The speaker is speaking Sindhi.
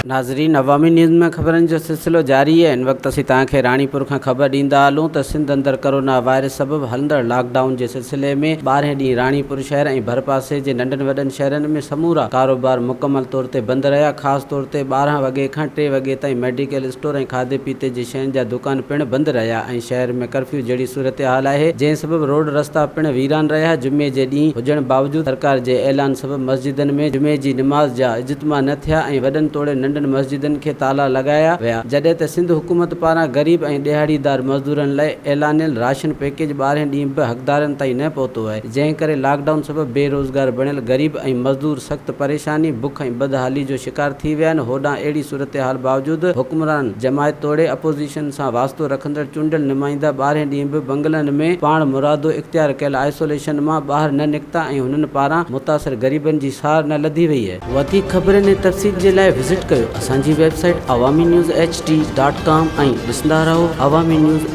ناظرين عوامي نيوز ۾ خبرن جو سلسلو جاري آهي هن وقت اسين توهان کي راڻيپور کان خبر ڏيندا هلون ته سنڌ اندر ڪرونا وائرس سبب هلندڙ لاڪ ڊائون جي سلسلي ۾ ٻارهين ڏينهن راڻيپور شهر ۽ ڀرپاسي جي ننڍن وڏن شهرن ۾ سمورا ڪاروبار مڪمل طور تي بند رهيا خاص طور تي 12 وڳي کان ٽي وڳي تائين ميڊيڪل اسٽور ۽ کاڌي پيتي جي شين جا دڪان پڻ بند رهيا ۽ شهر ۾ ڪرفيو جهڙي صورتحال آهي جنهن سبب روڊ رستا پڻ ويران رهيا جمعي جي ڏينهن هجڻ باوجود سرڪار جي اعلان سبب مسجدن ۾ جمعي جي نماز جا اجتماع نه ٿيا ۽ وڏن توڙي ننڍن مسجدن کي تالا لڳايا ويا جڏهن ته سنڌ حڪومت پاران غريب ۽ ڏهاڙيدار مزدورن لاء اعلانيل راشن پيڪيج ٻارهين ڏينهن به حقدارن تائين نه پهتو آهي جنهن ڪري لاڪ ڊائون سبب بي روزگار بڻيل غريب ۽ مزدور سخت پريشاني، بک ۽ بدحالي جو شڪار ٿي ويا آهن هوڏانهن اهڙي صورتحال باوجود حڪمران جماعت توڙي اپوزيشن سان واسطو رکندڙ چونڊيل نمائندا ٻارهين ڏينهن به بنگلن ۾ پاڻ مرادو اختيار ڪيل آئسوليشن مان ٻاهر نه نڪتا ۽ هنن پاران متاثر غريبن جي سار نه لڌي وئي. وڌيڪ خبرن ۽ تفصيل جي لاء وزٽ ڪيو اسان جي website Awami news H D dot com ۽ ڏسندا رهو عوامي نيوز.